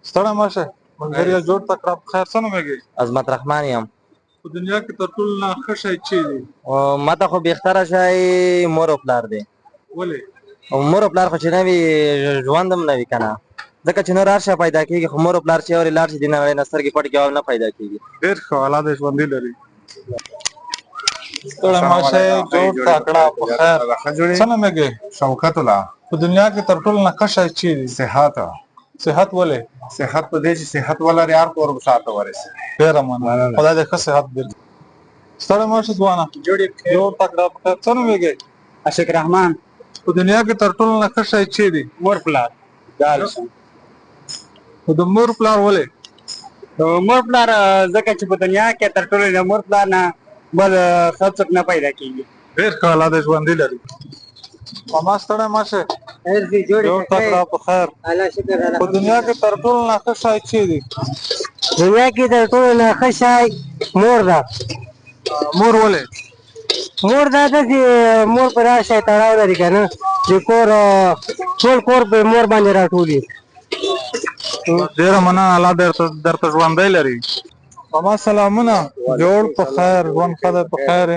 ستړی مه شې ملګریه، جوړ تکړه په خیر. څه نومېږې؟ عظمت رحمان یم. په دنیا کې تر ټولو نه ښه شی چی دی؟ ماته خو بهتره شی مور او پلار دی. ولې؟ مور او پلار خو چې نه وي، ژوند هم نه وي که نه، ځکه چې نور هر شی پیدا کېږي، خو مور او پلار چې اوري لاړ شي د نړۍ نه، سترګې پټې کړي، نه پیدا کېږي. ډېر ښه، الله دې ژوندي لري. ستړی مه شې، جوړ تکړه په خیر. څه نومېږې؟ شوکت الله. په دنیا کې تر ټولو نه ښه شی چی دی؟ صحت. صحت ولې؟ صحت په دې چې صحت ولري، هر کور به ساته ورسي. ډېره مننه، خدای دې ښه صحت درکړي. ستړی مه شې ځوانه، جوړ تکړه په خیر. څه نومېږې؟ عاشق رحمان. په دنیا کې تر ټولو نه ښه شی چی دی؟ مور پلار. خو د مور پلار ولې؟ د مور پلار ځکه چې په دنیا کې تر ټولو د مور پلار نه بل ښه څوک نه پیدا کېږي. ډېر ښه، الله دې ژوندي لري. ماما، ستړی مه شې، جوړ تکړه په خیر. په دنیا کې تر ټولو نه ښه شی چی دی؟ دنیا کې تر ټولو نه ښه شی مور ده. مور ولې؟ مور دا ده چې مور په هر شی تړاو لري که نه، د کور ټول کور په مور باندې راټولي. ډېره مننه، الله درته ژوندی لري. ماما سلامونه، جوړ په خیر، ژوند ښه دی، په خیر.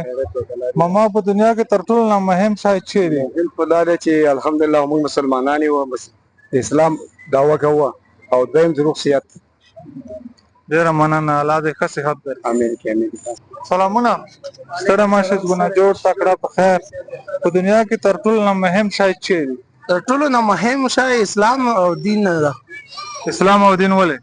ماما، په دنیا کې تر ټولو نه مهم شی چی دی؟ مهم خو دا دی چې الحمدلله موږ مسلمانان یو، اسلام دعوه کوو، او دویم زموږ صحت. ډېره مننه، الله دې ښه صحت درکړي. امین کې امین. سلامونه، ستړی مه شې ګونه، جوړ تکړه په خیر. په دنیا کې تر ټولو نه مهم شی چی دی؟ تر ټولو نه مهم شی اسلام او دین ده. اسلام او دین ولې؟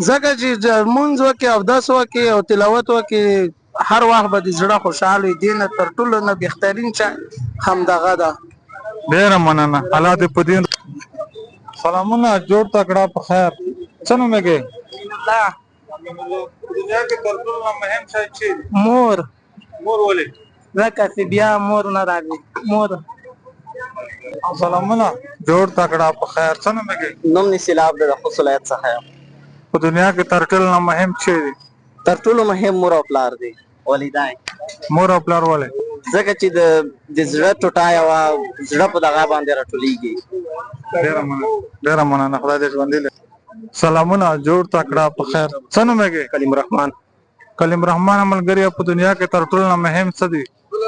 ځکه چې لمونځ وکړي، اودس وکړي او تلاوت وکړي، هر وخت به د زړه خوشحال وي. دین تر ټولو نه بهترین شی همدغه ده. ډېره مننه، الله دې په دین. سلامونه، جوړ تکړه په خیر. څه نومېږې؟ په دنیا کې تر ټولو نه مهم شی چی دی؟ مور. مور ولې؟ ځکه چې بیا مور نه راځي مور. سلامونه، جوړ تکړه په خیر. څه نومېږې؟ نوم مې سیلاب دی، د خوست ولایت څخه یم. په دنیا کې تر ټولو نه مهم چی دی؟ تر ټولو مهم مور او پلار دی، والدین. مور او پلار ولې؟ ځکه چې د زړه ټوټه یوه زړه په دغه باندې راټولېږي. ډېره مننه، ډېره مننه، خدای دې ژوندي لري. سلامونه، جوړ تکړه په خیر. څه نومېږې؟ کلیم رحمان. کلیم رحمان ملګری، په دنیا کې تر ټولو نه مهم څه دي؟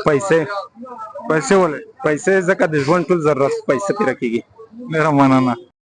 پیسې. پیسې ولې؟ پیسې ځکه د ژوند ټول ضرورت پیسې پوره کېږي. ډېره مننه.